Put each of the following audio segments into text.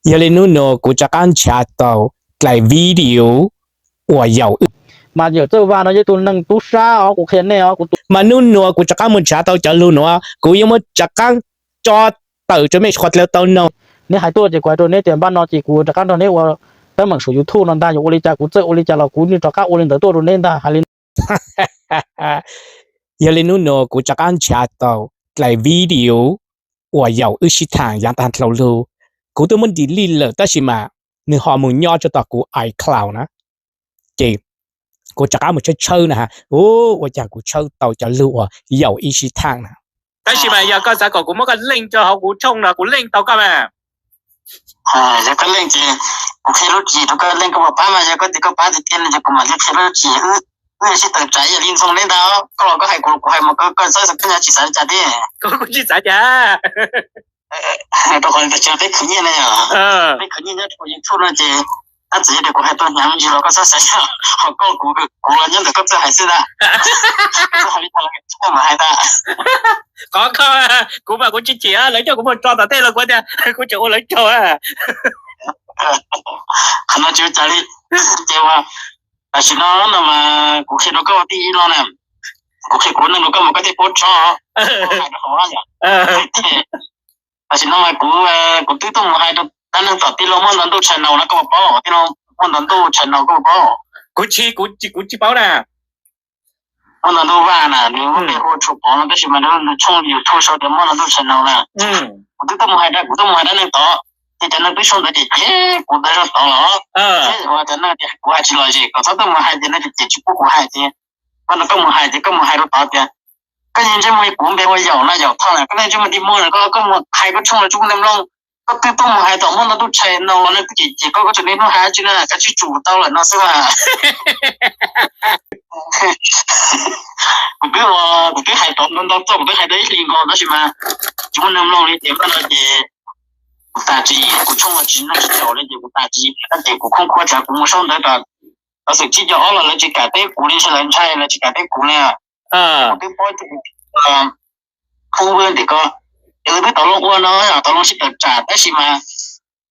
Yog li hnub nuav kuv rov qaab nrhav tau dlaim video uas Yaum Wb. Mas Yawm Txawj Vaj no yog ib tug neeg tub sab os, kuv qhia nej os. Mas hnub nuav kuv rov qaab mus nrhav tau cov lug nuav, kuv yuav muab rov qaab tso tawm rau mej suav dlawg tau noog. Neb hais tuaj ces kuv hais rau neb tias npaj no ces kuv rov qaab nrog neb ua teeb meem saum YouTube no ntag, yuav ua li cas kuv txawj ua li cas los kuv rov qaab ua li ntawd tuaj rau neb ntag, hais li. Yog li hnub nuav kuv rov qaab nrhav tau dlaim video uas Yaum Wb sib thaam yaav taag dlhau lug. Kuv twb muab delete lawm tab sis mas nwg ho moog nyob rua tom kuv iCloud na. Ces kuv rov qaab mus tshawb tshawb na ha, ua cas kuv tshawb tau cov lug uas Yaum Wb sib thaam na. Tab sis mas yog koj xav kom kuv muab koj link rau hauv kuv tshooj no kuv link tau koj mas. Yog koj link ces kuv qhia lub tswv yim rau koj, link koj puas pab mas yog koj tias koj pab tiag tiag no ces kuv mam li qhia lub tswv yim. Wb yuav sib tawm tsam ib yam li Ntxhoo neb ntag, koj los koj hais kuv, kuv hais mas koj txhob xav koj nyob tsis xav li cas thiab. Kuv tsis xav cas. Rau qhov tas tseem peb khwv nyiaj na yom, peb khwv nyiaj nyob rau YouTube no ces tab txawm yog tias kuv hais tau hnyav me ntsis los koj txhob xav, ho koj kuv, kuv los nyob ntawm koj txawj hais xwb ntag. Koj hais li cas los koj mam hais ntag. Qhov koj, kuv mas kuv tsis chim, lawv coj kuv mus tso tom tej los kuv tias kuv tseem ua lawv tsaug. Qhov no tsis ua cas li. Ces tam sim no no mas kuv qhia rau koj ua tib ib lo na, kuv qhia kuv neej rau koj mas koj thiaj paub tso. Tam sim no mas kuv, kuv twb tuaj mus hais rau dab neeg tom tij laug Muaj Ntaus Ntuj channel no, koj puas paub? Tij laug Muaj Ntaus Ntuj channel koj puas paub? Kuv tsis, kuv tsis paub na. Muaj Ntaus Ntuj Vaj na, nws muaj npe hu ua Tshuas Pov no tab sis mas nws tshooj YouTube sau tias Muaj Ntaus Ntuj channel na. Kuv twb tuaj mus hais, kuv tuaj mus hais dab neeg tod, ces cov neeg twb sau ntawd ces ces kuv ntawd sau tod los, ua cov neeg tias kuv hais tsis lom zem kom txhob tuaj mus hais ces no ces ces tsis pub kuv hais ces, koj no koj mus hais ces koj mus hais rau tod tias koj yeej ntsej muag li kuv, npe hu ua Yaum no, Yaum Thoj na, koj yeej ntsej muag li muag na, koj, koj mus hais koj tshooj los tsis muaj neeg mloog. Koj twb tuaj mus hais tom Muaj Ntaus Ntuj channel no los neeg twb cem cem koj, koj tseem niaj hnub hais dab tsi na, koj tsis tsum tau lawm no xwb mas. Kuv twb, kuv twb hais tau ntau ntau txoj, kuv twb hais tau ib hlis nkaus tab sis mas tsis muaj neeg mloog li ces koj no ces kuv tas tsis, kuv tshooj los tsis neeg tsis caum li ces kuv tas tsis, ces kuv khoob khuab tsam kuv mus sau ntawv tom xeem tsib caug ob los lawv tsis kam teb kuv li, ntshe lawv ntshai lawv tsis kam teb kuv li. Kuv twb paub, kuv twb paub tias koj, es wb twb tau loo ua no, tau loo sib tawm tsam tab sis mas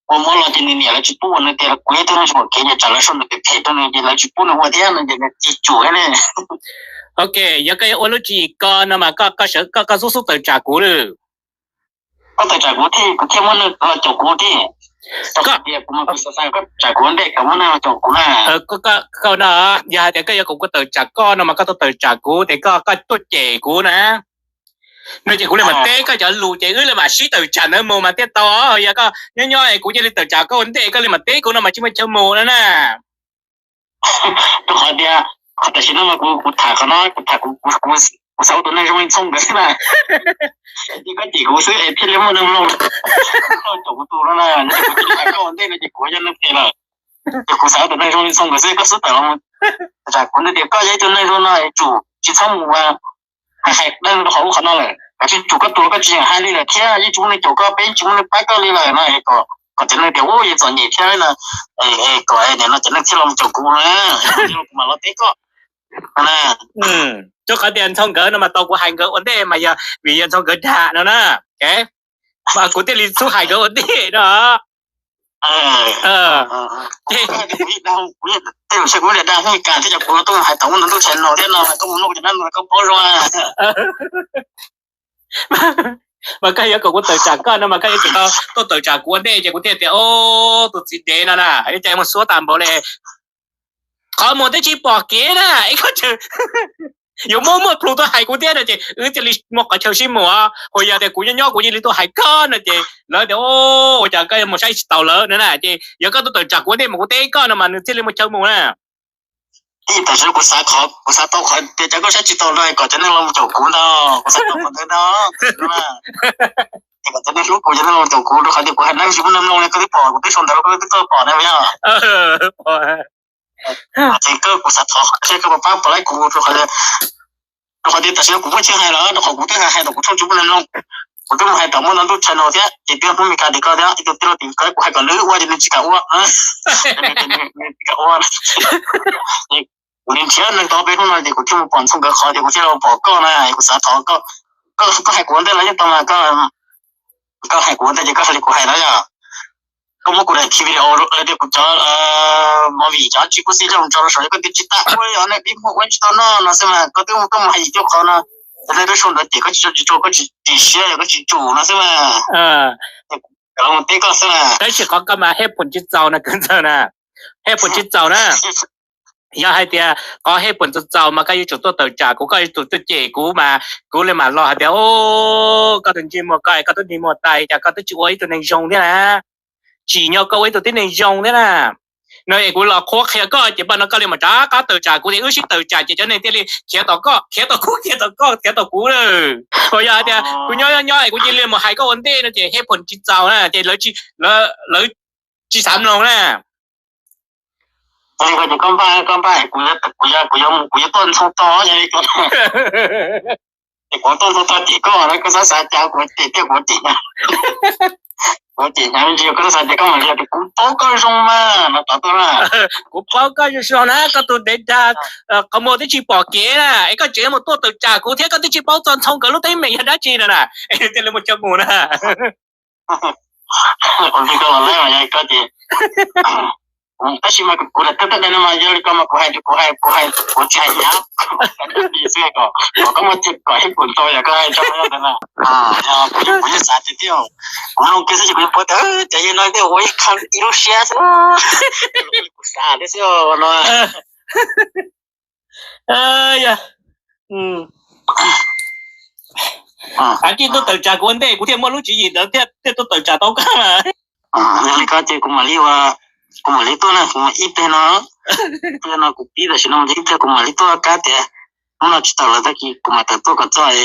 ua muab los ces nws niam lawv tsis pub ua, nws tias kuv yog ib tug neeg tsis pom kev ces tsam lawv sau ntawv phem phem rau nws ces lawv tsis pub nws ua thiab no ces nws cia tsum ne. Ok, yog koj yuav ua lub tswv yim ko no mas koj, koj xub xub tawm tsam kuv lawm. Koj tawm tsam kuv thiaj, kuv thiaj muaj neeg los caum kuv thiab. Koj tias kuv mas kuv xav xav koj tawm tsam kuv ua ntej kom muaj neeg los caum kuv na. Koj no, yog hais tias koj yuav kom kuv tawm tsam koj no mas koj tuaj tawm tsam kuv ces koj, koj tuaj cem kuv na. No ces kuv li mam teb koj cov lus ces wb li mam sib tawm tsam ntawd mus mas thiaj tau. Yog koj nyob nyob es kuv cia li tawm tsam koj ua ntej, koj li mam teb kuv no mas tsis muaj chaw mus no na. Rau qhov tias, qhov tam sim no mas kuv, kuv tham qhov no, kuv tham, kuv xav ua tus neeg zoo li Ntxhoo nkawd xwb na. Ces koj cem kuv xwb es thiaj li muaj neeg mloog. Koj caum kuv tus no na, yog kuv cia li tham koj ua ntej no ces kuv yog neeg phem lawm. Ces kuv xav ua tus neeg zoo li Ntxhoo nkawd xwb, koj xub tawm los mus tawm tsam kuv ntawd tias koj yog ib tug neeg zoo no es tsum tsis txhob mus ua hais hais dab neeg rau hauv lub qhov no lawm, koj tsis tsum koj tus los koj tsis yeem hais li lawm thiab, yeej tsis muaj neeg caum koj, peb yeej tsis muaj neeg pab koj li lawm no, kom cov neeg tias ua yus txom nyem thiab no, kom nim no cov neeg thiaj los caum kuv na, kuv mam los teb koj. Rau qhov tias Ntxhoo nkawd no mas tau kuv hais nkawd ua ntej mas yog vim yog Ntxhoo nkawd dag no na, mas kuv thiaj li xub hais nkawd ua ntej no. Tej zaum kuv dag Hmoob Meskas thiab cov kuv tuaj hais tau ua ntau ntuj tshais no thiab no, koj mus nug cov dab no koj paub zoo. Mas koj yuav kom kuv tawm tsam koj no mas koj yuav tsum tau tuaj tawm tsam kuv ua ntej ces kuv thiaj tias, o, tus txiv dev no na, ua cas muaj suab tas npaum li. Qhov muag twb tsis pom kev na, ib koj tseem yuav muab muaj plhus tuaj hais kuv thiab no ces wb thiaj li muaj qhov chaw sib muag. Ho yog tias kuv nyob nyob kuv cia li tuaj hais koj no ces lawv tias, o, ua cas koj yuav mus saib tsis taus lawv no na, ces yog koj tuaj tawm tsam kuv ua ntej mas kuv teb koj no mas nws thiaj li muaj chaw mus na. Ib tam sim kuv xav qhov, kuv xav tau qhov tias cov koj saib tsis taus no kom cov neeg los mus caum kuv ntag, kuv xav tau qhov ntawd ntag. Es kom cov neeg hlub kuv, cov neeg los caum kuv, rau qhov tias kuv hais dab tsi muaj neeg mloog li, koj twb pom, kuv twb sau ntawv rau koj twb tuaj pom ne yog. Ces koj, kuv xav thov qhov tseeb koj puas pab pom laib kuv, rau qhov, rau qhov tias tam sim no kuv muaj chaw hais lawm, rau qhov kuv twb hais, hais tau kuv tshooj tsis muaj neeg mloog, kuv twb mus hais tau muaj ntau ntuj tshais no thiab, ces twb Hmoob Meskas tias koj thiab ib tug tij laug tim koj, kuv hais kom nws ua ces nws tsis kam ua, nws tsis kam ua. Kuv li nrhiav neeg tau peb hnub no ces kuv thiaj mus pom Ntxhoo nkawd qhov ces kuv thiaj los pom koj na, kuv xav thov koj, koj hais kuv ua ntej los yeej tau mas koj, Koj hais kuv ua ntej ces koj hais li kuv hais na yog. Koj muab kuv daim video, kuv cov movie cov tsis kub xib zoo tso rau saum, koj twb tsis tag ua li os, nej pib muag ua tsis tau noj no xwb mas koj twb tuaj mus hais yim cuaj qhov no, ces nej twb sau ntawd ces koj tsis tso tsis tso, koj tsis ris siab, koj tsis tsum no xwb mas. Tab sis qhov koj mas hej phom tsis txaus na kwv ntxawg na, hej phom tsis txaus na. Yog hais tias qhov hej phom tsis txaus mas koj yuav tsum tuaj tawm tsam kuv, koj yuav tsum tuaj cem kuv mas kuv li mam los hais tias, o, koj tus ntsej muag, koj koj twb ntsej muag tag cas koj twb tsis ua ib tug neeg zoo thiab na. Tsim nyog koj ua ib tug tib neeg zoo thiab na. No es kuv los qhuab qhia koj ces paj no koj li mam rov qab tawm tsam kuv, ces wb sib tawm tsam ces cov neeg thiaj li khiav tom koj, khiav tom kuv, khiav tom koj, khiav tom kuv lawm. Uas yog hais tias kuv nyob nyob es kuv cia li mus hais koj ua ntej no ces hej phom tsis txaus na ces lawv tsis xav mloog na. Koj npaj, koj npaj, kuv yuav, kuv yuav, kuv yuav tuaj ntxhoo to, yog li ko ces kuv tuaj ntxhoo to cem koj, koj xav xav cas kuv cem tiag, kuv cem, kuv cem hnyav me ntsis, koj xav tias koj mam li tias kuv paub koj zoo mas no tod tuaj na. Kuv paub koj zoo zoo na, koj tus dev dag, qhov muag twb tsis pom kev na, es koj tseem mus tuaj tawm tsam kuv thiab, koj twb tsis paub txog ntxhoo nkawd lub teeb meem yog dab tsi na na, es thiaj li mus coj mus na. Kuv twb koj los lawm yog koj ces, tab sis mas kuv lam tawb tawb dai no mas yog li ko mas kuv hais, kuv hais, kuv hais, kuv tsis hais hnyav xwb, kom koj muaj, kom ib pum tau yog koj hais tso ntawd na. Kuv yeej xav tiag tiag, kuv mloog kiag xwb ces kuv yeej paub tias cov yawg no tej ua ib qho ib lub siab xwb, kuv xav thiab xwb no. Av, cia tuaj tawm tsam kuv ua ntej, kuv thiaj muaj lub tswv yim ntawd thiaj tuaj tawm tsam tau koj. Yog li ko ces kuv mam li ua, kuv mam li tuaj na, kuv ib pliag no, ib pliag no kuv pib tam sim no ib pliag kuv mam li tuaj kab tias hnub no tsis tawm lawm tag kis kuv mam tawm tuaj kom txog.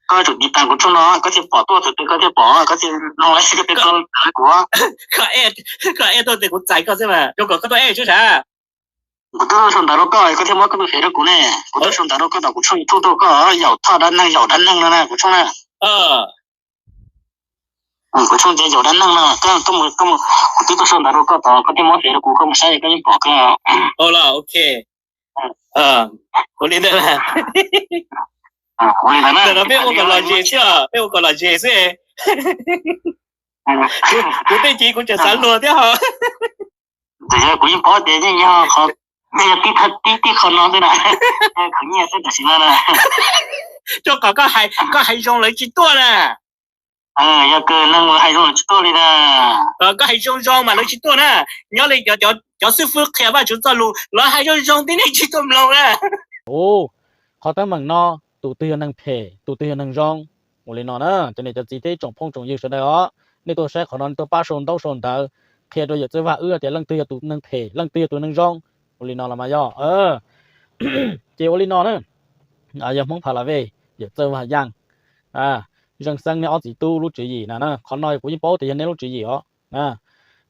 Koj tsum tiv tas kuv tshooj no koj thiaj pom tuaj, thaum twg koj thiaj pom, koj thiaj mloog lawv, koj thiaj tuaj kuv. Koj ej tuaj tias kuv txais koj xwb mas, rau kom koj tuaj ej xwb sav. Kuv twb sau ntawv rau koj, koj thiaj muab koj tus fev rau kuv ne. Kuv twb sau ntawv rau koj tom kuv tshooj YouTube tuaj, koj Yaum Thoj Dab Neeg, Yaum Dab Neeg no na kuv tshooj na. Kuv tshooj tias Yaum Dab Neeg no, koj, kuv twb tuaj sau ntawv rau koj tod, koj thiaj muab fev rau kuv, koj mus saib koj yeej pom kawg. Ua li ntawd, peb ua kom lom zem xwb, peb ua kom lom zem xwb. Kuv tej ci kuv tseem xav luag thiab ho. Kuv yeej paub tias yeej yog qhov, yeej yog tib, tib qho no xwb na, khwv nyiaj xwb tam sim no na. Rau qhov koj hais zoo lawv tsis tuaj na. Yog kawg neeg uas hais zoo lawv tsis tuaj li na. Koj hais zoo zoo mas lawv tsis tuaj na. Nyob li cov xib fwb qhia Vajtswv txoj lus los hais zoo zoo tib neeg tsis tuaj mloog na. Qhov teeb meem no, tus twg yog neeg phem, tus twg yog neeg zoo? Ua li no na, cov niam cov txiv thiab tsoom phooj tsoom ywg sawv daws os, nej tuaj saib qhov no nej tuaj pab sau ntaub sau ntawv qhia rau Yawm Txawj Vaj wb tias leej twg yog tus neeg phem, leej twg yog tus neeg zoo. Ua li no los mas yog. Ces ua li no na, yog Hmoob Pha La Vej, Yawm Txawj Vaj Yaaj, Zeej Xeeb, nej ob txiv tub lub tswv yim na, qhov no kuv yeej paub tias yog nej lub tswv yim os.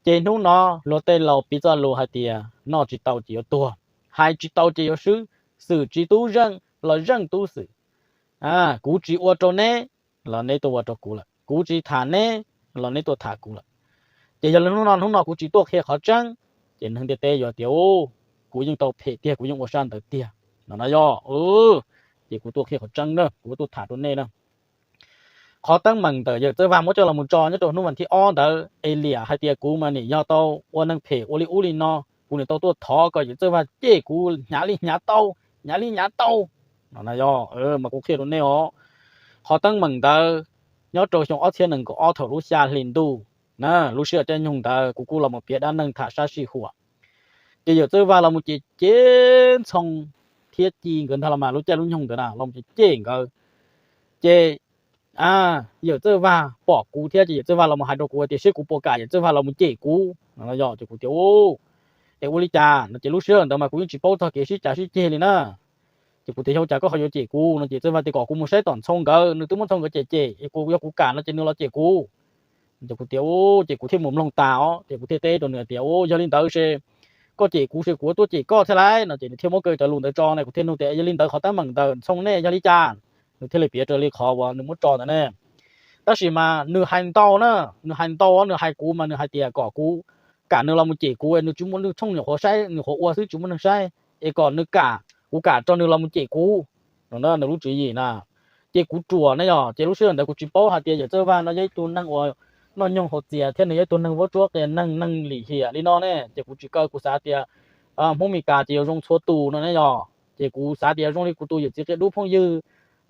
Ces hnub no luag tej laus piv txoj lus hais tias noj tsis tau ces yuav tuag, hais tsis tau ces yuav swb, xwm tsis tub zeej los zeej tub xwm. Kuv tsis ua rau neb los neb tuaj ua rau kuv lawm, kuv tsis tham neb los neb tuaj tham kuv lawm. Ces yog li hnub no, hnub no kuv tsis tuaj qhia qhov tseeb, ces neeg ntiaj teb yuav tias, u, kuv yeej tau phem tiag, kuv yeej ua sab ntawd tiag no no yog. Ces kuv tuaj qhia qhov tseeb na, kuv tuaj tham rau nej na. Qhov teeb meem ntawm Yawm Txawj Vaj muab coj los mus tso nyob rau hnub vas thib ob ntawd, es liam hais tias kuv mas nim yog tau ua neeg phem ua li ub li no, kuv nim tau tuaj thov kom Yawm Txawj Vaj cem kuv hnyav li hnyav tau, hnyav li hnyav tau no na yog. Mas kuv qhia rau nej os, qhov teeb meem ntawd nyob rau xyoo ob txhiab nees nkaum ob thaum lub xya hli ntuj na, lub sij hawm caij nyoog ntawd kuv kuj los mus piav dab neeg tham sab sij huam. Ces Yawm Txawj Vaj los mus cem cem Ntxhoo thiab Ci nkawd ntag los mas lub caij lub nyoog ntawd na los mus cem cem nkawd. Ces Yawm Txawj Vaj pom kuv thiab ces Yawm Txawj Vaj los mus hais rau kuv tias seb kuv puas kam Yawm Txawj Vaj los mus cem kuv no yog. Ces kuv tias, u, es ua li cas no ces lub sij hawm ntawd mas kuv yeej tsis paub txog kev sib cav sib ceg li na. Ces kuv tias yog cas koj ho yuav cem kuv no ces Txawj Vaj tias kom kuv mus saib tom Ntxhoo nkawd, nws twb muab Ntxhoo nkawd cem cem, es kuv, yog kuv kam no ces nws los cem kuv. Ces kuv tias, u, ces kuv thiaj mus mloog tas os, ces kuv thiaj teb rau nws tias, u, yog li ntawd ces koj cem kuv ces kuv tuaj cem koj thiab lauj no ces nws thiaj muab kiag cov lus ntawd tso na, kuv thiaj nug tias yog li ntawd qhov teeb meem ntawm Ntxhoo nej yog li cas? Nws thiaj li piav raws li qhov uas nws muab tso ntawd ne. Tab sis mas nws hais ntau na, nws hais ntau, nws hais kuv mas nws hais tias kom kuv kam nws los mus cem kuv, nws tsis muaj, nws tshooj nyuam qhuav saib, nyuam qhuav ua xwb tsis muaj neeg saib, es kom nws kam, kuv kam rau nws los mus cem kuv no na, nws lub tswv yim na. Ces kuv ruam ne yog, ces lub sij hawm ntawd kuv tsis paub hais tias Yawm Txawj Vaj no yog ib tug neeg uas noj nyoog haus txias thiab nws yog ib tug neeg vuab tsuab qias neeg, neeg lim hiam li no ne, ces kuv tsis kaw. Kuv xav tias Hmoob Mes Kas ces yuav zoo txhua tus no ne yog. Ces kuv xav tias zoo li kuv tus yawm txiv qia dub phooj ywg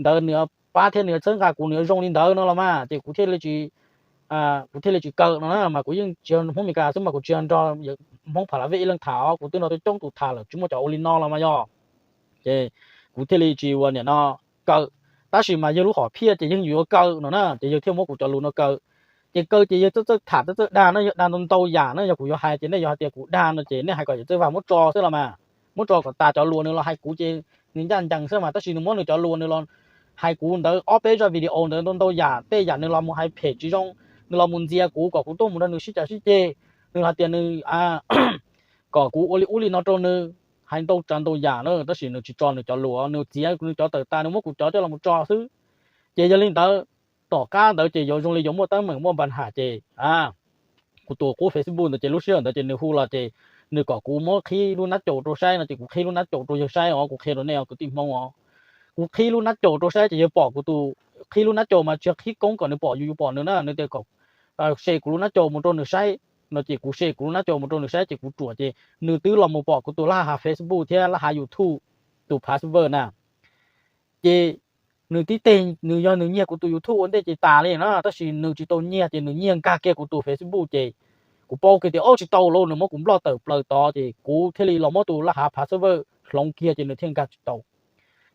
ntawd nws pab thiab nws txhawb nqa kuv, nws yuav zoo li ntawd no los mas, ces kuv thiaj li tsis, kuv thiaj li tsis kaw no na. Mas kuv yeej tsis yog Hmoob Mes Kas xwb mas kuv tsis yog nrog Hmoob Pha La Vej ib leeg tham os, kuv twb nrog coob tus tham lawm tsis muaj cov ua li no los mas yog. Ces kuv thiaj li tsis ua niam no kaw. Tab sis mas yawg lub hom phiaj ces yeej yuav kaw no na, ces yawg thiaj muab kuv cov lus no kaw. Ces kaw ces yawg txawj txawj tham txawj txawj dag na, yawg dag ntau ntau yam na, yog kuv yuav hais ces nej yuav hais tias kuv dag no ces nej hais kom Yawm Txawj Vaj muab tso xwb los mas. Muab tso kom tas cov lus nws los hais kuv ces nws ncaj ncees xwb mas, tab sis nws muab nws cov lus nws los hais kuv ntawd ob peb zaj video ntawd ntau ntau yam, tej yam nws los mus hais phem tsis zoo, nws los mus ntxias kuv kom kuv tuaj mus nrog nws sib cav sib ceg, nws hais tias nws kom kuv ua li ub li no rau nws, hais ntau tsav ntau yam na, tab sis nws tsis tso nws cov lus, nws txiav nws cov tawm tas nws muab kuv cov coj los mus tso xwb. Ces yog li ntawd, tom qab ntawd ces yuav zoo li yuav muaj teeb meem muaj npa ham ces kuv tus qub Facebook ntawd ces lub sij hawm ntawd ces nws hu los ces nws kom kuv muab qhib lub nab caus rau saib no ces kuv qhib lub nab caus rau yawg saib os, kuv qhia rau nej os kwv tij Hmoob os. Kuv qhib lub nab caus rau saib ces yawg pom kuv tus, qhib lub nab caus mas tsis yog qhib koob kom nws pom yus, yus pom nws na, nws tias kom se kuv lub nab caus mus rau nws saib no ces kuv se kuv lub nab caus mus rau nws saib ces kuv ruam ces nws twb los mus pom kuv tus laj hav Facebook thiab laj hav YouTube tus password na. Ces nws tib teg nws yog nws nyiag kuv tus YouTube ua ntej ces tas li na, tab sis nws tsis tau nyiag ces nws nyiag nkag kiag kuv tus Facebook ces kuv paub kiag tias o tsis tau lauj, nws muab kuv nploj tawm plaws tod ces kuv thiaj li los muab tus laj hav password hloov kiag ces nws thiaj nkag tsis tau.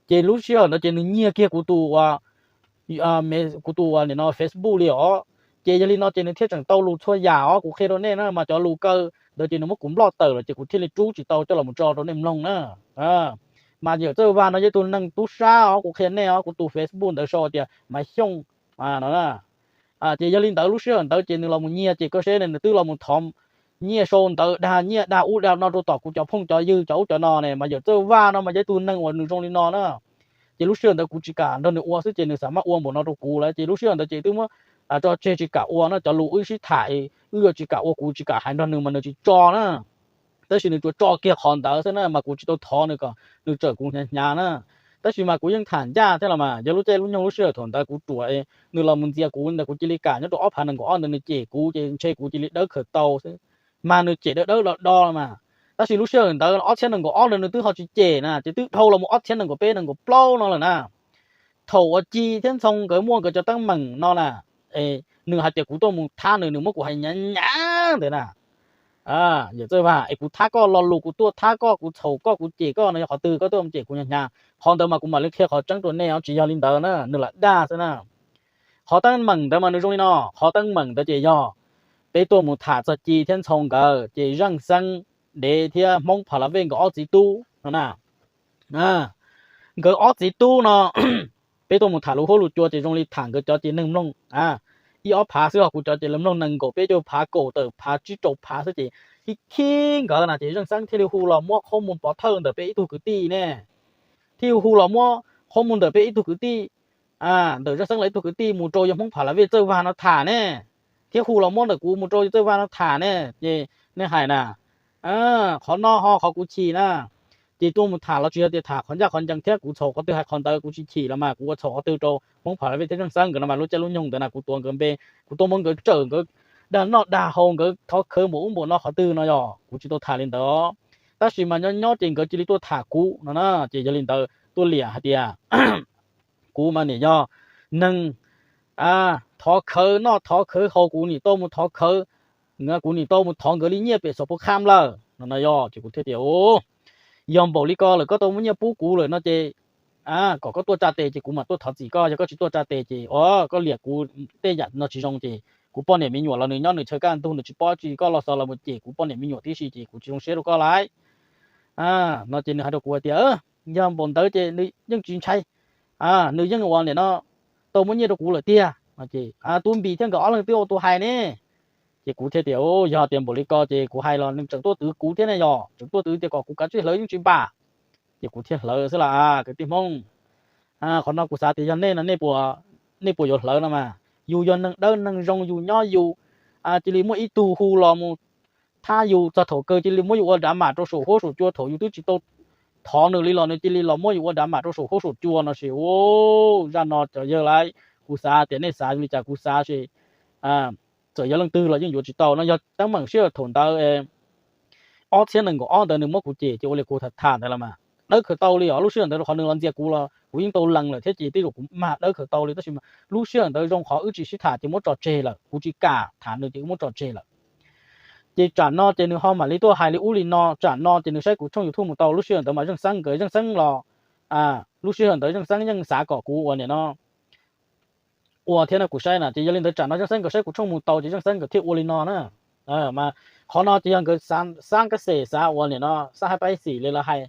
Ces lub sij hawm ntawd ces nws nyiag kiag kuv tus, kuv tus ua niam no Facebook li os. Ces yog li no ces nws thiaj tseem tau lus txhua yam os, kuv qhia rau nej na mas cov lus kaw ntawd ces nws muab kuv nploj tawm lawm ces kuv thiaj li rub tsis tau coj los tso rau nej mloog na. Mas Yawm Txawj Vaj no yog ib tug neeg tub sab os, kuv qhia nej os, kuv tus Facebook ntawd sau tias Maiv Xyooj no. Ces yog li ntawd lub sij hawm ntawd ces nws los mus nyiag ces koj saib ne, nws twb los mus thov nyiaj sau ntawv dag nyiaj dag ub dag no rau tom kuv cov phooj cov ywg cov ub cov no ne, mas Yawm Txawj Vaj no mas yog ib tug neeg uas nws zoo li no na. Ces lub sij hawm ntawd kuv tsis kam nrog nws ua xwb ces nws xav maj ua npaum no rau kuv lawm ces lub sij hawm ntawd ces twb muab tso tseg tsis kam ua no, cov lus wb sib tham wb yuav tsis kam ua, kuv tsis kam hais nrog nws mas nws tsis tso na. Tab sis nws tsuas tso kiag qhov ntawd xwb na mas kuv tsis tau thov nws kom nws tsawm kuv hnyav hnyav na. Tab sis mas kuv yeej tham ncaj thiab los mas yog lub caij lub nyoog lub sij hawm thaum ntawd kuv ruam, nws los mus ntxias kuv ntawd kuv cia li kam nyob rau ob phav nees nkaum ob ntawd nws cem kuv ces ntshe kuv cia li dawb khaws tau xwb. Mas nws cem dawb dawb do do los mas. Tab sis lub sij hawm ntawd ob txhiab nees nkaum ob ntawd nws twb ho tsis cem na, ces twb dhau los mus ob txhiab nees nkaum peb nees nkaum plaub no lawm na. Thaum uas Ci thiab Ntxhoo nkawd muaj nkawd cov teeb meem no na, nws hais tias kuv tuaj mus thab nws, nws muab kuv hais hnyav hnyav ntawd na. Yawm Txawj Vaj es kuv thab koj lo lus, kuv tuaj thab koj, kuv txhaum koj, kuv cem koj no yog qhov twg koj tuaj mus cem kuv hnyav hnyav? Qhov ntawd mas kuv mam li qhia qhov tseeb rau nej os, tsis yog li ntawd na, nws lam dag xwb na. Qhov teeb meem ntawd mas nws zoo li no, qhov teeb meem ntawd ces yog peb tuaj mus tham txog Ci thiab Ntxhoo nkawd ces Zeej Xeeb Dev thiab Hmoob Pha La Vej nkawd ob txiv tub no na. Nkawd ob txiv tub no, peb tuaj mus tham lus huab lus cua ces zoo li tham nkawd cov ces neeg mloog ib ob phav xwb, ho kuv cov ces lawv mloog nees nkaum peb caug phav, kaum tawm phav, tsib rau phav xwb ces khib khib nkawd na ces Zeej Xeeb thiaj li hu los muab qhob mus pov thawj ntawm peb ib tug kwv tij ne, thiaj hu los muab qhob mus ntawm peb ib tug kwv tij, ntawm Zeej Xeeb lawv ib tug kwv tij mus rau yawg Hmoob Pha La Vej Txawj Vaj no tham ne, thiab hu los muab ntawm kuv mus rau yawg Txawj Vaj no tham ne, ces nej hais na, qhov no ho qhov kuv chim na. Ces tuaj mus tham los tsis yog tias tham qhov ncaj qhov ncees thiab kuv txhaum qhov twg hais qhov ntawd kuv tsis chim los mas kuv ua txhaum qhov twg rau Hmoob Pha La Vej thiab Zeej Xeeb nkawd no mas lub caij lub nyoog ntawd na kuv tuav nkawd npe, kuv tuaj muab nkawd tsawm nkawd dag noj dag haus nkawd thov khawv npaum ub npaum no qhov twg no yog kuv tsis tau tham li ntawd. Tab sis mas nyob nyob ces nkawd cia li tuaj tham kuv no na, ces yog li ntawd tuaj liam hais tias kuv mas niam yog neeg thov khawv noj thov khawv haus, kuv nim tau mus thov khawv, kuv nim tau mus thov nkawd li nyiaj pem xov pub kham lawm no no yog ces kuv thiaj tias yog npaum li ko lawm koj tau muab nyiaj pub kuv lawm no ces kom koj tuaj tsa tes ces kuv mam tuaj thov txim koj, yog koj tsis tuaj tsa tes ces koj liam kuv tej yam no tsis zoo ces kuv poj niam me nyuam los nws nyob nws chaw kaj ntug nws tsis paub tsi, koj los xav los mus cem kuv poj niam me nyuam tib si ces kuv tsis zoo siab rau koj lauj no ces nws hais rau kuv hais tias yog npaum ntawd ces nws yeej tsis ntshai, nws yeej ua niam no tau muab nyiaj rau kuv lawm tiag no ces Tub Npis thiab nkawd ob leeg twb ua tus hais ne. Ces kuv thiaj tias yog tias npaum li ko ces kuv hais los nws tseem tuaj twv kuv thiab ne, yog tseem tuaj twv tias kom kuv kav tsij hlawv yeej tsis npam. Ces kuv thiaj hlawv xwb las kwv tij Hmoob. Qhov no kuv xav tias yog nej no nej puas yuav hlawv no mas, yus yog neeg dawb neeg zoo yus nyob yus cia li muaj ib tug hu los mus thab yus txog thaum kawg cia li muab yus ua dav mam rau saum huab saum cua, thaum yus twb tsis tau thov nws li los nws cia li los muab yus ua dav mam rau saum huab saum cua no ces zaj no cov yawg lauj, kuv xav tias nej xav li cas kuv xav ces txawm yog leej twg los yeej yuav tsis tau no. Yog teeb meem sij hawm thaum ntawd ob txhiab nees nkaum ob ntawd nws muab kuv cem ces ua li kuv tham tham ntawd los mas dawb kawg tau li os. Lub sij hawm ntawd qhov nws los ntxias kuv los kuv yeej tau lees lawm thiab ces tej zaum kuv mag dawb kawg tau li, tab sis mas lub sij hawm ntawd zoo qhov wb tsis sib tham ces muab tso tseg lawm, kuv tsis kam tham nws ces wb muab tso tseg lawm. Ces tsam no ces nws ho mam li tuaj hais li ub li no, tsam no ces nws saib kuv tshooj YouTube mus tau. Lub sij hawm ntawd mas Zeej Xeeb nkawd, Zeej Xeeb los, lub sij hawm ntawd Zeej Xeeb yeej xav kom kuv ua niam no ua thiab no kuv saib na, ces yog li ntawd tsam no Zeej Xeeb nkawd saib kuv tshooj mus tau ces Zeej Xeeb nkawd thiaj ua li no na. Mas qhov no ces yog nkawd xav kab xes, xav ua niam no xav hais paib xim li lawv hais,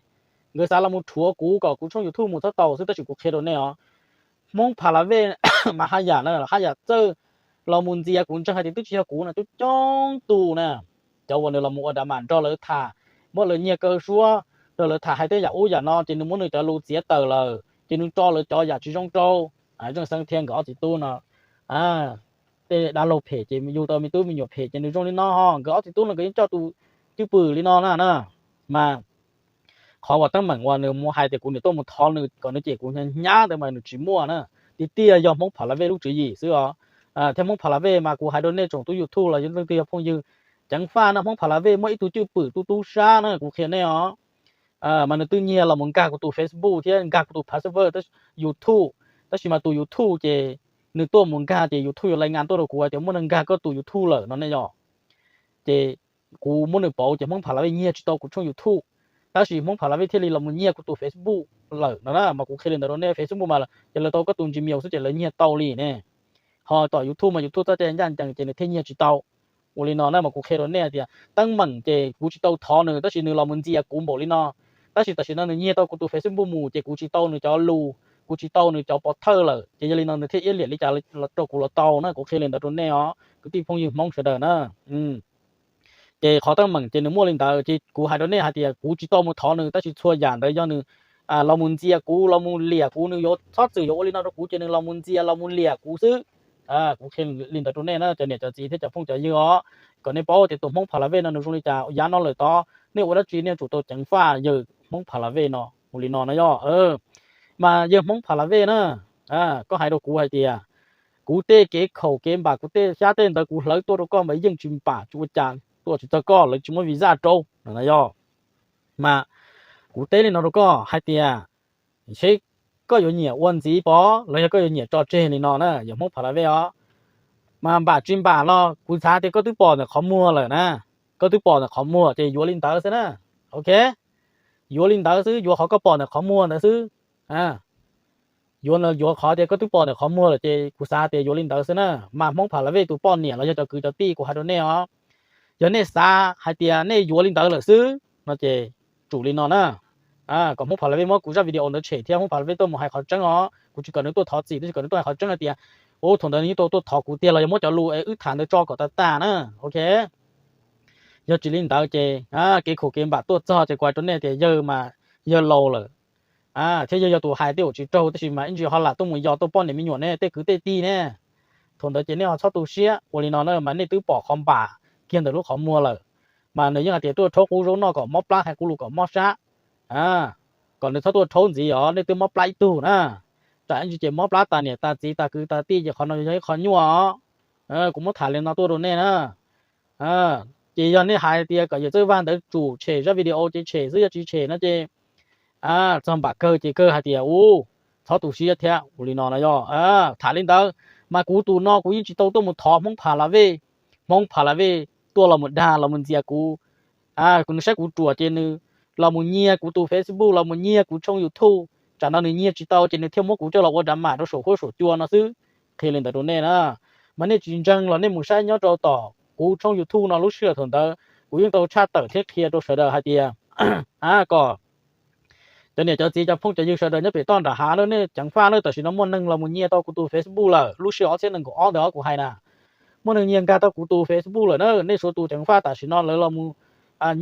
nkawd xav los mus rhuav kuv kom kuv tshooj YouTube mus txhob tau xwb, tab sis kuv qhia rau nej os, Hmoob Pha La Vej mas haj yam na, haj yam txawj los mus ntxias kuv, ntseeg hais tias twb tsis yog kuv na, coob coob tus na, cov uas nws los mus ua drama nrog lawv tham, muab lawv nyiag kaw suab, nrog lawv tham hais tej yam ub yam no ces nws muab nws cov lus txiav tawm lawm ces nws tso lawv cov yam tsis zoo rau Zeej Xeeb thiab nkawd ob txiv tub no. Tej dab laug phem ces yug tau me tub me nyuam phem ces nws zoo li no ho, nkawd ob txiv tub no nkawd yeej coj tus cwj pwm li no na na. Mas qhov uas teeb meem uas nws mus hais tias kuv niam tuaj mus thov nws kom nws cem kuv hnyav hnyav ntawd mas nws tsis muaj na. Tiag tiag yog Hmoob Pha La Vej lub tswv yim xwb os. Thiab Hmoob Pha La Vej mas kuv hais rau nej tsoom tub YouTube los yog leej twg yog phooj ywg ceev faj na, Hmoob Pha La Vej muaj ib tug cwj pwm tub tub sab na, kuv qhia nej os. Mas nws twb nyiag los mus nkag kuv tus Facebook thiab nkag kuv tus password YouTube, tab sis mas tus YouTube ces nws tuaj mus nkag ces YouTube yuav lais ngas tuaj rau kuv hais tias muaj neeg nkag koj tus YouTube lawm no ne yog. Ces kuv muab nws pauv ces Hmoob Pha La Vej nyiag tsis tau kuv tshooj YouTube, tab sis Hmoob Pha La Vej thiaj li los mus nyiag kuv tus Facebook lawm no na. Mas kuv qhia li ntawd rau nej, Facebook mas yog lawv tau koj tus Gmail xwb ces lawv nyiag tau li ne. Ho tom YouTube mas YouTube txoj cai ncaj ncees ces nws thiaj nyiag tsis tau. Ua li no na mas kuv qhia rau nej tias teeb meem ces kuv tsis tau thov nws tab sis nws los mus ntxias kuv npaum li no. Tab sis tam sim no nws nyiag tau kuv tus Facebook mus ces kuv tsis tau nws cov lus, kuv tsis tau nws cov pov thawj lawm, ces yog li no nws thiaj iab liam li cas rau kuv los tau na, kuv qhia li ntawd rau nej os kwv tij phooj ywg Hmoob sawv daws na. Ces qhov teeb meem ces nws muaj li ntawd ces kuv hais rau nej hais tias kuv tsis tau mus thov nws, tab sis txhua yam ntawd yog nws los mus ntxias kuv, los mus liam kuv, nws yuav txhob txwm yuav ua li no rau kuv ces nws los mus ntxias los mus liam kuv xwb. Kuv qhia li ntawd rau nej na cov niam cov txiv thiab cov phooj cov ywg os, kom nej paub tias tus Hmoob Pha La Vej no nws zoo li cas yav no lawm tod, nej ua dab tsi nej yuav tsum tau ceev faj yawg Hmoob Pha La Vej no ua li no na yog. Mas yawg Hmoob Pha La Vej na, koj hais rau kuv hais tias kuv tej kev khaum kev npam, kuv tej xyab tej ntawd kuv hlawv tuaj rau koj mas yeej tsis npam tsis ua cas, tuaj tsis txog koj, lawv tsis muab visa rau no na yog. Mas kuv teb li no rau koj hais tias seb koj yuav nyiam ua ntxiv pov los yog koj yuav nyiam tso tseg li no na yawg Hmoob Pha La Vej os. Mas npam tsis npam los kuv xav tias koj twb pom ntawm qhov muag lawm na, koj twb pom ntawm qhov muag ces yuav li ntawd xwb na. Ok, yuav li ntawd xwb, yuav qhov koj pom ntawm qhov muag ntawd xwb. Yuav yuav qhov tias koj twb pom ntawm qhov muag lawm ces kuv xav tias yuav li ntawd xwb na. Mas Hmoob Pha La Vej tus poj niam los yog cov kwv cov tij, kuv hais rau nej os, yog nej xav hais tias nej yuav li ntawd lawm xwb no ces tsum li no na. Kom Hmoob Pha La Vej muab kuv zaj video ntawd tshem thiab Hmoob Pha La Vej tuaj mus hais qhov tseeb os, kuv tsis kom nws tuaj thov txim, tab sis kom nws tuaj hais qhov tseeb hais tias, ub, thaum ntawd nws yeej tuaj tuaj thov kuv tiag los yog muab cov lus es wb tham ntawd tso kom tag tag na. Ok, yog tsis li ntawd ces kev khaum kev npam tuaj txog ces kuv hais rau nej tias yawg mas yawg laus lawm thiab yawg yog tus hais tej zaum tsis raug, tab sis mas ib ntsis ho lam tuaj mus yos tuaj poj niam me nyuam ne, tej kwv tej tij ne. Thaum ntawd ces nej ho txhob tu siab ua li no na, mas nej twb pom qhov npam kiag ntawm lub qhov muag lawm. Mas nws yeej hais tias tuaj rhaub qub zaub noj kom mob plab, hais qub lus kom mob sab, kom nws txhob tuaj rhaub ntxiv os, nej twb mob plab ib tug na. Tsam ib ntsis ces mob plab tas niam tas txiv tas kwv tas tij ces qhov no yog ib qho nyuaj os. Kuv muab tham li no tuaj rau nej na. Ces yog nej hais tias kom yawm Txawj Vaj ntawd tsum tshem zaj video ces tshem xwb, yog tsis tshem no ces txog npam kawg ces kawg hais tias ub, txhob tu siab thiab ua li no na yog. Tham li ntawd, mas kuv tus no kuv yeej tsis tau tuaj mus thov Hmoob Pha La Vej. Hmoob Pha La Vej tuaj los mus dag los mus ntxias kuv, kuv nws saib kuv ruam ces nws los mus nyiag kuv tus Facebook, los mus nyiag kuv tshooj YouTube. Tsam no nws nyiag tsis tau ces nws thiaj muab kuv coj los ua drama rau saum huab saum cua no xwb. Qhia li ntawd rau nej na. Mas nej tsis ntseeg los nej mus saib nyob rau tom kuv tshooj YouTube no, lub sij hawm thaum ntawd kuv yeej tau tshaj tawm thiab qhia rau sawv daws hais tias, a, kom cov niam cov txiv cov phooj cov ywg sawv daws nyob pem toj nram hav na, nej ceev faj na, tam sim no muaj neeg los mus nyiag tau kuv tus Facebook lawm. Lub sij hawm ob txhiab nees nkaum ob ntawd os kuv hais na, muaj neeg nyiag nkag tau kuv tus Facebook lawm na. Nej suav tus ceev faj, tam sim no lawv los mus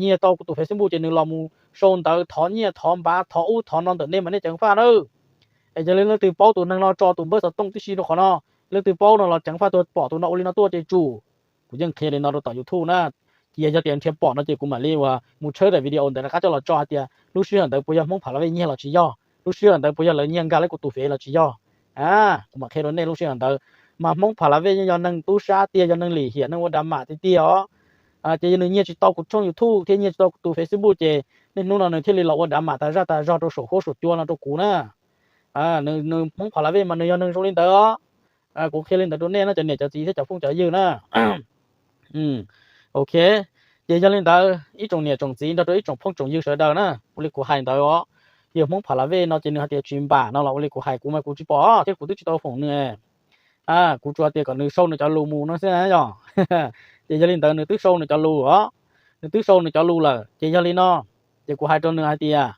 nyiag tau kuv tus Facebook ces nws los mus sau ntawv thov nyiaj thov npav thov ub thov no ntawm nej mas nej ceev faj na. Es yog li leej twg paub tus neeg no tso tus npawb xov tooj tib si rau qhov no, leej twg paub no los ceev faj, tus pom tus no ua li no tuaj ces tsum. Kuv yeej qhia li no rau tom YouTube na. Cia yog tias nrhiav pom no ces kuv mam li uas mus tshawb daim video ntawd rov qab coj los tso hais tias lub sij hawm ntawd puas yog Hmoob Pha La Vej nyiag los tsis yog, lub sij hawm ntawd puas yog lawv nyiag nkag lawv kuv tus Face los tsis yog. A, kuv mam qhia rau nej lub sij hawm ntawd. Mas Hmoob Pha La Vej yeej yog neeg tub sab tiag, yog neeg lim hiam, neeg ua dav mam tiag tiag os. Ces yog nws nyiag tsis tau kuv tshooj YouTube thiab nyiag tsis tau kuv tus Facebook ces niaj hnub no nws thiaj li los ua dav mam tas zaj tas zog rau saum huab saum cua no rau kuv na. Nws Hmoob Pha La Vej mas nws yog neeg zoo li ntawd os. Kuv qhia li ntawd rau nej no cov niam cov txiv thiab cov phooj cov ywg na. Ok, ces yog li ntawd ib tsoom niam tsoom txiv nrog rau ib tsoom phooj tsoom ywg sawv daws na, ua li kuv hais ntawd os, yog Hmoob Pha La Vej no ces nws hais tias tsis npam no los ua li kuv hais kuv mas kuv tsis pom thiab kuv twb tsis tau foom nws. Kuv tsuas tias kom nws sau nws cov lus mus no xwb na yog. Ces yog li ntawd nws twb sau nws cov lus os, nws twb sau nws cov lus lawm ces yog li no, ces kuv hais rau nws hais tias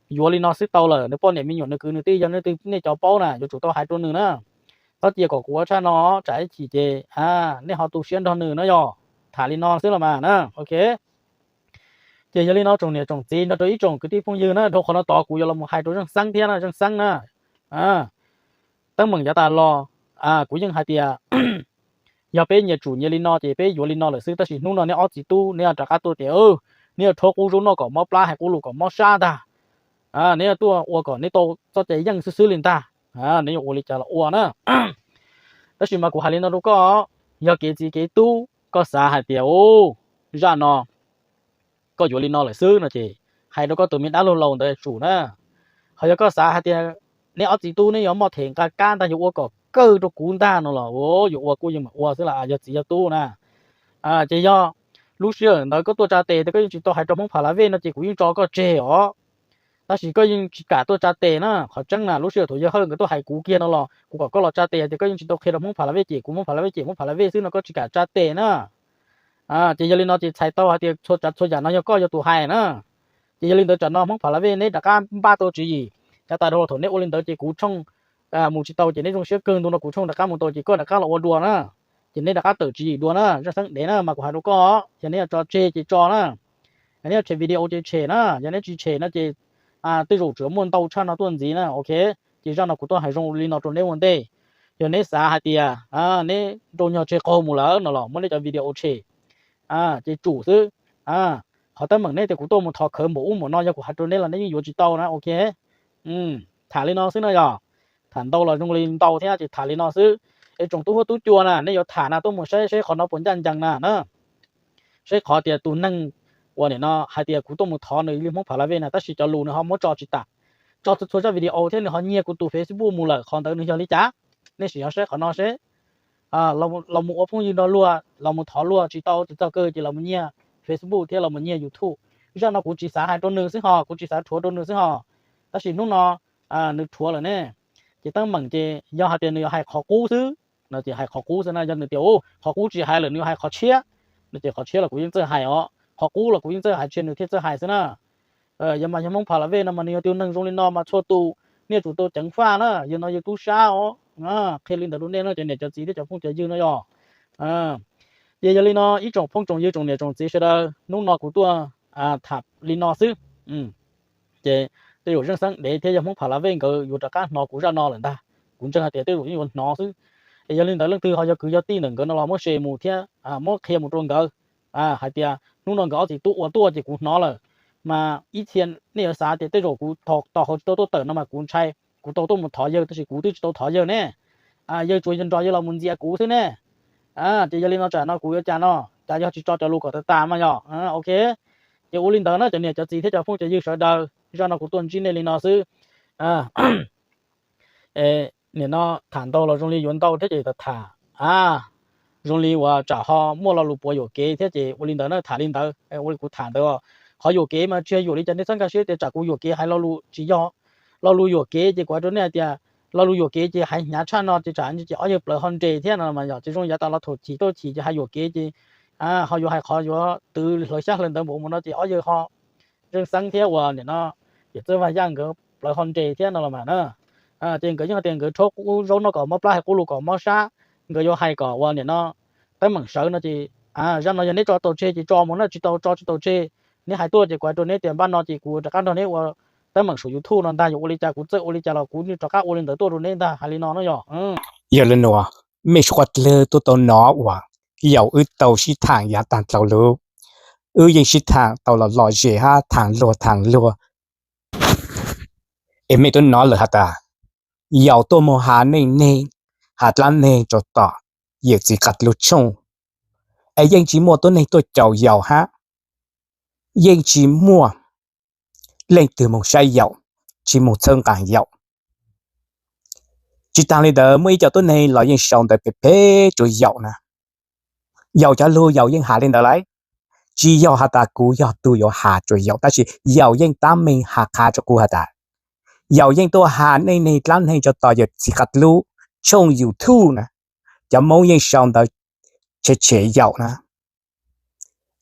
yuav li no xwb tau lawm, nws poj niam me nyuam nws kwv nws tij yog nej cov paub na yuav tsum tau hais rau nws na. Txhob cia kom kuv ua tshaj no, tsam ib chim ces nej ho tu siab nrog nws no yog. Tham li no xwb los mas na, ok. Ces yog li no tsoom niam tsoom txiv nrog rau ib tsoom kwv tij phooj ywg na, dhau qhov no tod kuv yuav los mus hais rau Zeej Xeeb thiab na, Zeej Xeeb na. Teeb meem yav tas los kuv yeej hais tias yog peb nyias tsum nyias li no ces peb yuav li no lawm xwb, tab sis hnub no neb ob txiv tub neb yuav rov qab tuaj tias neb yuav rhuav qub zaub noj kom mob plab, hais qub lus kom mob sab ntag. Neb yuav tuaj ua kom neb tau txoj cai yeej xwb xwb li ntag. Neb yuav ua li cas los ua na. Tab sis mas kuv hais li no rau koj, yog kev txiv kev tub koj xav hais tias u, zaj no koj yuav li no lawm xwb no ces hais rau koj tus me dab laug laus ntawd tsum na. Ho yog koj xav hais tias neb ob txiv tub neb yuav muaj them nqa kab ntag, yuav ua kom kawg rau kuv ntag no los yuav ua kuj yeej mam ua xwb las, yog txiv yog tub na. Ces yog lub sij hawm ntawd koj tuaj tsa tes tias koj yeej tsis tau hais rau Hmoob Pha La Vej no ces kuv yeej tso koj tseg os. Tab sis koj yeej tsis kam tuaj tsa tes na, qhov tseeb na lub sij hawm thaum yawg Hawj nkawd tuaj hais kuv kiag no los kuv kom koj los tsa tes tias koj yeej tsis tau qhia rau Hmoob Pha La Vej ces kuv Hmoob Pha La Vej ces Hmoob Pha La Vej xwb no koj tsis kam tsa tes na. Ces yog li no ces txhais tau hais tias txhua tsav txhua yam no yog koj yog tus hais na. Ces yog li ntawd tsam no Hmoob Pha La Vej neb rov qab npaj tau tswv yim, yav tas dhau los thaum neb ua li ntawd ces kuv tshooj mus tsis tau ces neb zoo siab kawg ntu no kuv tshooj rov qab mus tau ces koj rov qab los ua dua na. Ces neb rov qab tawm tswv yim dua na, Zeej Xeeb dev na, mas kuv hais rau koj, yog neb yuav tso tseg ces tso na, yog neb yuav tshem video ces tshem na, yog neb tsis tshem no ces tej zaum tseem muaj ntau tshaj no tuaj ntxiv na, ok. Ces zaj no kuv tuaj hais zoo li no rau neb ua ntej. Yog neb xav hais tias neb nrau nyog tseg qaug mus lawm no los muab neb cov video tshem, ces tsum xwb. Qhov teeb meem neb tias kuv tuaj mus thov khawv npaum ub npaum no yog kuv hais rau neb los neb yeej yuav tsis tau na, ok. Tham li no xwb no yog, tham ntau los zoo li ntau thiab ces tham li no xwb. Es tsoom tub huab tub cua na, neb yuav tham na tuaj mus saib saib qhov no puas ncaj ncees na na. Saib qhov tias tus neeg uas nim no hais tias kuv tuaj mus thov nws li Hmoob Pha La Vej na, tab sis cov lus nws ho muab tso tsis tas, tso txhua txhua zaj video thiab nws ho nyiag kuv tus Facebook mus lawm, qhov ntawd nws yog li cas? Nej sim ho saib qhov no seb. Los mus ua phooj ywg nrog luag, los mus thov luag tsis tau, tsis txog kawg ces los mus nyiag Facebook thiab los mus nyiag YouTube. Zaj no kuv tsis xav hais rau nws xwb ho, kuv tsis xav rhuav rau nws xwb ho, tab sis hnub no nws rhuav lawm ne. Ces teeb meem ces yog hais tias nws yuav hais qhov qub xwb no ces hais qhov qub xwb na, yog nws tias qhov qub tsis hais lawm nws yuav hais qhov tshiab no ces qhov tshiab los kuv yeej txawj hais os, qhov qub los kuv yeej txawj hais, tsis nws thiaj txawj hais xwb na. Yog mas yog Hmoob Pha La Vej no mas nws yog tus neeg zoo li no mas txhua tus nej tsum tau ceev faj na, yog no yog tub sab os. Qhia li ntawd rau nej no cov niam cov txiv thiab cov phooj cov ywg no yog. Ces yog li no ib tsoom phooj tsoom ywg tsoom niam tsoom txiv sawv daws, hnub no kuv tuaj tham li no xwb. Ces tej zaum Zeej Xeeb dev thiab yog Hmoob Pha La Vej nkawd yuav rov qab hnov kuv zaj no lawm ntag. Kuv ntseeg hais tias tej zaum yeej yuav hnov xwb. Es yog li ntawd leej twg ho yog kwv yog tij ntawm nkawd no los muab share mus thiab muab qhia mus rau nkawd hais tias hnub no nkawd ob txiv tub ua tuaj ces kuv hnov lawm. Mas ib txhia nej yuav xav tias tej zaum kuv tos hauv tsis tau tuaj tawm no mas kuv ntshai kuv tau tuaj mus thov yawg, tab sis kuv twb tsis tau thov yawg ne. Yawg tsuas yog nrog yawg los mus ntxias kuv xwb ne. Ces yog li no tsam no kuv yuav cas no, cas yog tsis tso cov lus kom tas tas mas yog, ok. Ces ua li ntawd na cov niam cov txiv thiab cov phooj cov ywg sawv daws, zaj no kuv tuaj ntsib nej li no xwb. Nim no tham ntau los zoo li yuav ntau thiab ces tham, a, zoo li uas tsam ho muaj lo lus puav yuam kev thiab ces ua li ntawd na, tham li ntawd, ua li kuv tham ntawd. Qhov yuam kev mas tsis yog yuam li cas, nej txhob nkag siab tias tsam kuv yuam kev hais lo lus tsis yog. Lo lus yuam kev ces kuv hais rau nej hais tias lo lus yuam kev ces hais hnyav tshaj no ces tsam ces ob yawg plawv ho nres thiab no mas yog tsis zoo. Yav tas los thaum chim tuaj chim ces hais yuam kev ces ho yuav hais qhov yuav twv hlawv xyab hlawv ntawv npaum mus no ces ob yawg ho, Zeej Xeeb thiab uas nim no Yawm Txwj Vaj Yaj nkawd plawv ho nres thiab no los mas na. Ces nkawd yeej hais tias nkawd rhaub qub zaub noj kom mob plab, hais qub lus kom mob sab, nkawd yuav hais kom uas nim no teeb meem sawv no ces zaj no yog neb tso tau tseg ces tso mus na, tsis tau tso tsis tau tseg. Neb hais tuaj ces kuv hais rau neb tias npaj no ces kuv rov qab nrog neb ua teeb meem saum YouTube no ntag, yog ua li cas kuv txawj ua li cas los kuv rov qab ua li ntawd tuaj rau neb ntag, hais li no na yog. Yog li no, mej suav dlawg tuaj tau nov uas yaum wb tau sib tham yav tag dlhau lug, wb yeej sib tham tau los lom zem hab tham luag tham luag. Es mej tuaj nov lawm has tas yaum tuaj moog has neej neeg, has dlaab neeg rua tom yawm txiv qav dlub tshooj, es yeej tsi muaj tuab neeg tuaj caum Yaum hab, yeej tsi muaj leej twg moog saib Yaum, tsi moog txhawb nqaa Yaum. Tsi taag le ntawd, muaj ib co tuab neeg los yeej sau ntawv phem phem rua Yaum na. Yaum cov lug Yaum yeej has le ntawd lawm, tsi yog has tas kuv yog tug yuav has rua Yaum, tab sis Yaum yeej tab meeg has qha rua kuv has tas, Yaum yeej tuaj has neej neeg dlaab neeg rua tom yawm txiv qav dlub tshooj YouTube na, cov Moob yeej sau ntawv tshem tshem Yaum na.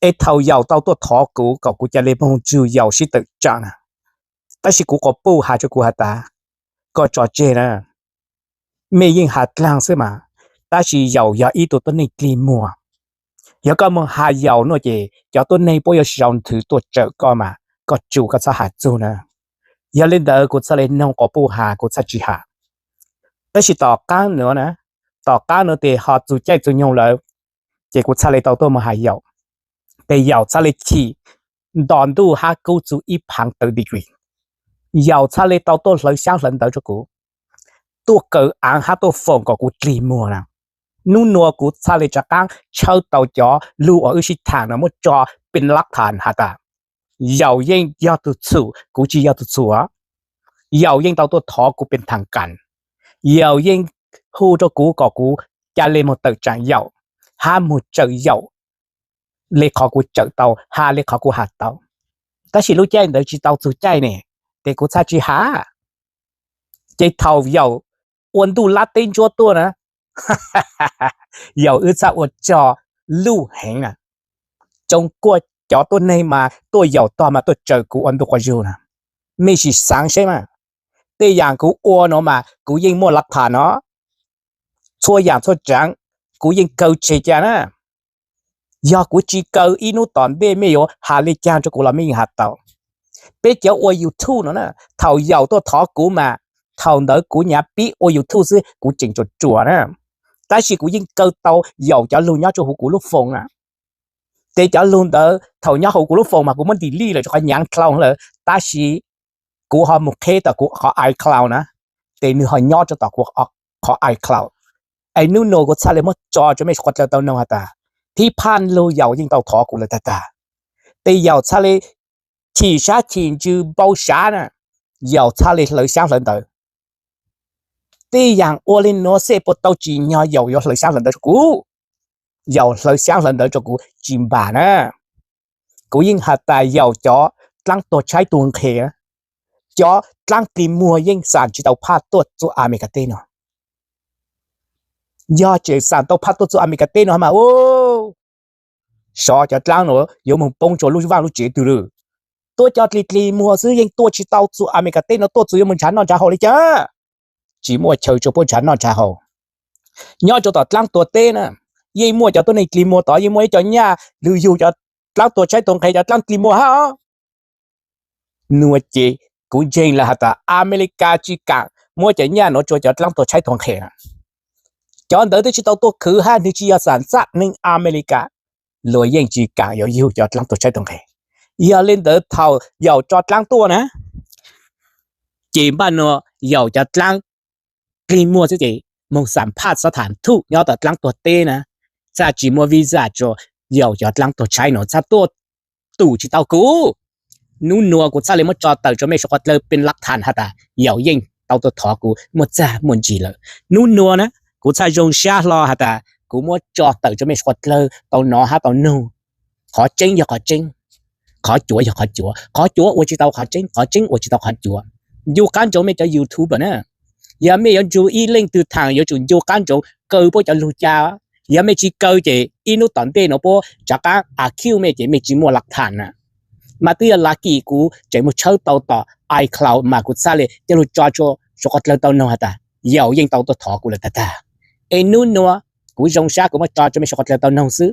Es thaum Yaum tau tuaj thov kuv kom kuv ca le moog nrug Yaum sib tawm tsaam na, tab sis kuv quas puj has rua kuv has tas, koj tso tseg na, mej yeej has dlaag xwb mas, tab sis Yaum yog ib tug tuab neeg dlig muag. Yog koj moog has Yaum nuav ces cov tuab neeg puab yuav sau nthwv tuaj tsawm koj mas koj tsum koj txhob has txug na. Yog le ntawd kuv txhaj le noog quas puj has, kuv txhaj tsi has. Tab sis tom qaab nuav na, tom qaab nuav tes ho txug caij txug nyoog lawm, ces kuv txhaj le tau tuaj moog has Yaum. Tes Yaum txhaj le chim nto ntuj hab kub txug ib phaav tawv degree. Yaum txhaj le tau tuaj hlawv xyaab hlawv ntawv rua kuv, tuaj kaw aav hab tuaj foom kom kuv dlig muag na. Nub nuav kuv txhaj le rov qaab tshawb tau cov lug uas wb sib thaam nuav muab tso pes lab thaam has tas, Yaum yeej yog tug txhum, kuv tsi yog tug txhum. Yaum yeej tau tuaj thov kuv pes thaam kas, Yaum yeej hu rua kuv kom kuv ca le moog tawm tsaam Yaum, hab moog tsawm Yaum le qhov kuv tsawm tau hab le qhov kuv has tau. Tab sis lub caij ntawd tsi tau txug caij ne, tes kuv txhaj tsi has. Ces thaum Yaum ua ntuj lab teb ntsuab tuaj na, Yaum wb txhaj ua tsaug luj heev na. Tsoo kuaj cov tuab neeg mas tuaj Yaum tog mas tuaj tsawm kuv ua ntuj quas zug na. Mej sim xaav seb mas, tej yaam kuv ua nuav mas kuv yeej muaj lab thaam no, txhua yaam txhua tsaav, kuv yeej kaw tseg ca na. Yog kuv tsi kaw, ib nub tom ntej mej yuav has le caag rua kuv los mej yeej has tau. Peb cov ua YouTube no na, thaum Yaum tuaj thov kuv mas, thaum ntawd kuv nyaav pib ua YouTube xwb kuv tseem ruam ruam na. Tab sis kuv yeej kaw tau Yaum cov lug nyob rua huv kuv lub foos na. Ces cov lug ntawd thaum nyob huv kuv lub foos mas kuv muab delete lawm rua qhov nyaav cloud lawm, tab sis kuv ho moog qheb tom kuv qhov iCloud na, ces nwg ho nyob rua tom kuv qhov iCloud. Es nub nuav kuv txhaj le muab tso rua mej suav dlawg tau noog has tas, phib phaj lug Yaum yeej tau thov kuv lawm tag tag. Ces Yaum txhaj le chim sab chim ntsws npau sav na, Yaum txhaj le hlawv xyaab hlawv ntawv. Tej yaam ua le nuav xwb puas tau tsim nyog Yaum yuav hlawv xyaab hlawv ntawv rua kuv? Yaum hlawv xyaab hlawv ntawv rua kuv tsis npam na. Kuv yeej has tas Yaum cov dlaab tuag tshaib tuag nqhes, cov dlaab plig muag yeej xam tsis tau phaj tuaj txug Amelikas teb no. Yog tseem xam tau phaj tuaj txug Amelikas teb no mas, sov cov dlaab nuav yuav moog poob rua lub vaaj lub tsev twg lawm. Tuaj cov dlig dlig muag xwb yeej tuaj tsis tau txug Amelikas teb no, tuaj txug yuav moog nrhav noj nrhav haus le caag? Tsis muaj chaw rua puab nrhav noj nrhav haus. Nyob rua tom dlaab tuag teb na, yeej muaj cov tuab neeg dlig muag tod yeej muaj ib co nyaj lug yug cov dlaab tuag tshaib tuag nqhes, cov dlaab dlig muag hab. Nuav ces kuv ntseeg lawm has tas Amelikas tsis kaam muab cov nyaj nuav rua cov dlaab tuag tshaib tuag nqhes na. Cov ntawd twb tsis tau tuaj khwv hab nwg tsis yog xam xaj neeg Amelikas, luag yeej tsis kaam yuav yug cov dlaab tuag tshaib tuag nqhes. Yog le ntawd thaum Yaum tso dlaab tuaj na, ces npaj nuav Yaum cov dlaab dlig muag xwb ces moog xam phaj xov tham thuj nyob tom dlaab tuag teb na, txhaj tsis muaj visa rua Yaum cov dlaab tuag tshaib nuav txhaj tuaj tum tsis tau kuv. Nub nuav kuv txhaj le muab tso tawm rua mej suav dlawg peb lab tham has tas Yaum yeej tau tuaj thov kuv muaj txag muaj ntsis lawm. Nub nuav na, kuv txhaj zoo sab hlo has tas kuv muab tso tawm rua mej suav dlawg tau nov hab tau noog. Qhov tseeb yog qhov tseeb, qhov cuav yog qhov cuav, qhov cuav ua tsis tau qhov tseeb, qhov tseeb ua tsis tau qhov cuav. Ncu qab ntsoov mej cov YouTuber na, yog mej yuav nrug ib leej twg tham yuav tsum ncu qab ntsoov kaw puab cov lug ca. Yog mej tsis kaw ces ib nub tom ntej nuav puab rov qab accuse mej ces mej tsis muaj lab tham na. Mas twb yog lucky kuv tseem moog tshawb tau tom iCloud mas kuv txhaj le ca lug tso rua suav dlawg tau noog has tas Yaum yeej tau tuaj thov kuv lawm tag tag. Es nub nuav kuv zoo sab kuv muab tso rua mej suav dlawg tau noog xwb.